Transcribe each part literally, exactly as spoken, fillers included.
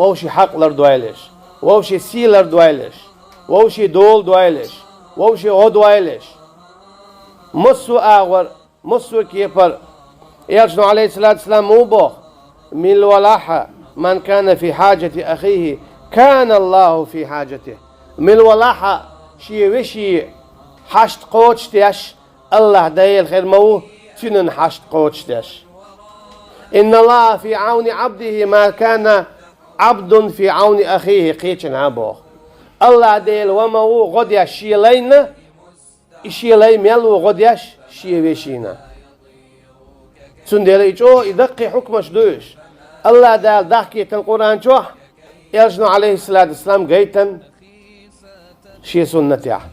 Вовшийн хьакъ лардойлаш, вовшийн сий лардойлаш, вовшийн дола дойлаш, вовшийн гӀо дойлаш. Массо а агӀор, массо а кепара Элчано, Ӏалайхи ссалату вассалам, муха боху: «Мила валахьа, ман кана фи хьаджати ахихи, кана Аллаху фи хьаджатихи». Мила валахьа, шен вешин хьашт кхочушдеш, Аллахь Дела хир ма ву цуьнан хьашт кхочушдеш. «Инна Аллаха фи Ӏауни Ӏабдихи ма кана Ӏабдун фи Ӏауни ахихи», кхечанхьа боху. Аллахь Дела ва ма ву гӀо деш шен лайна, и шен лай мел ву гӀо деш шен вешина. Цундела и чӀогӀа и даккхий хьукмаш ду уьш. Аллахь Дала дахкийтина Къуръан чохь, Элчано, Ӏалайхи ссалату вассалам, гайтина шен суннатехь.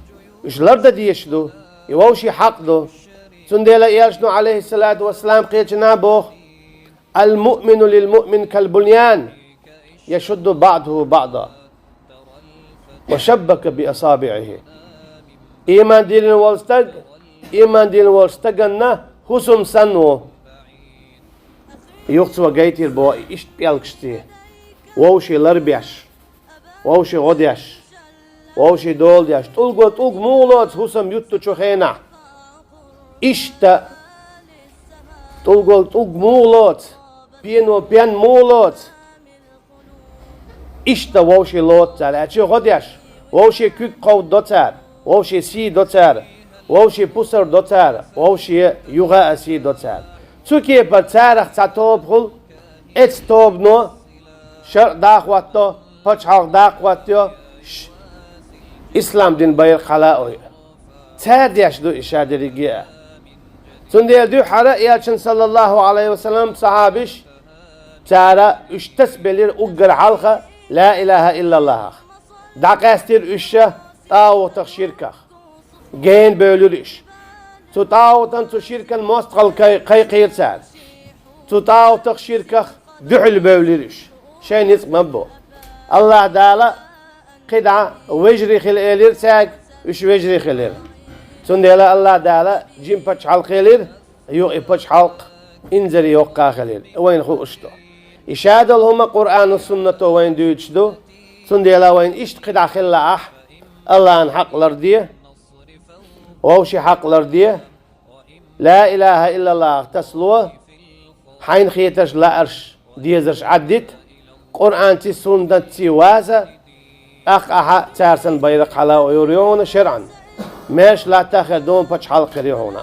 Уьш лардан дезаш ду, и вовшийн хьакъ ду. Цундела Элчано, Ӏалайхи ссалату вассалам, кхечанхьа боху: «Ал-муъмину лил-муъмин кал-буньян, яшудду баӀдуху баӀда, ва шаббака би асабиӀихи». Ийман диллина волу стаг, ийман диллина волчу стаганна хӀусам санна ву. Юха цо гайтира боху и иштта пӀелгашций: вовшийн лар беш, вовшийн гӀо деш, вовшийн дола деш, тӀулго тӀулг муха лоцу хӀусам юттучу хенахь? Иштта тӀулго тӀулг муха лоцу, пено пен муха лоцу? Иштта вовшийн лоцу цара, аьлча гӀо деш, вовшийн куьг кховдадо цара, вовшийн сий до цара, вовшийн пусар до цара, вовшийн юха а сий до цара. Цу кепара царах цхьа тоба хуьлу, эцу тобано шарӀ дӀахӀотто, пачхьалкх дӀахӀоттайо, ш-, ислам дин байракх хьала а ойу. Цара деш ду и ша дерриге а. Цундела дуьххьара Элчан, саллаллаху Ӏалайхи ва саллам, сахьабаш, цара уьш тасабелира уггар хьалха ла илаха иллаллахах. ДӀакъаьстира уьш ша тӀагӀутах, ширках. Гена бевлира уьш. Цу тӀагӀутан, цу ширкан мостагӀалла кхай-, кхайкхийра цара. Цу тӀагӀутах, ширках дуьхьал бевлира уьш. Шайн ницкъ ма бу. Аллахь Дала кхидӀа вежарий хила элира цаьрга, уьш вежарий хилира. Цундела Аллахь Дала жима пачхьалкх хилира, юха и пачхьалкх инзаре йоккха хилира. Вайна хууш ду. И ша долу хӀума Къуръано, суннато вайна дуьйцуш ду. Цундела вайна иштта кхидӀа хила лаахь, Аллахьан хьакъ ларде, вовшийн хьакъ ларде, ла илаха иллаллахах тасало, хьайна хетарш, лаарш, дезарш Ӏаддита, Къуръанций, суннатций ваза, тӀаккха ахьа цара санна байракх хьала а ойур ю хьуна шарӀан. Маьрша латтахь хир ду хьуна, пачхьалкх хир ю хьуна.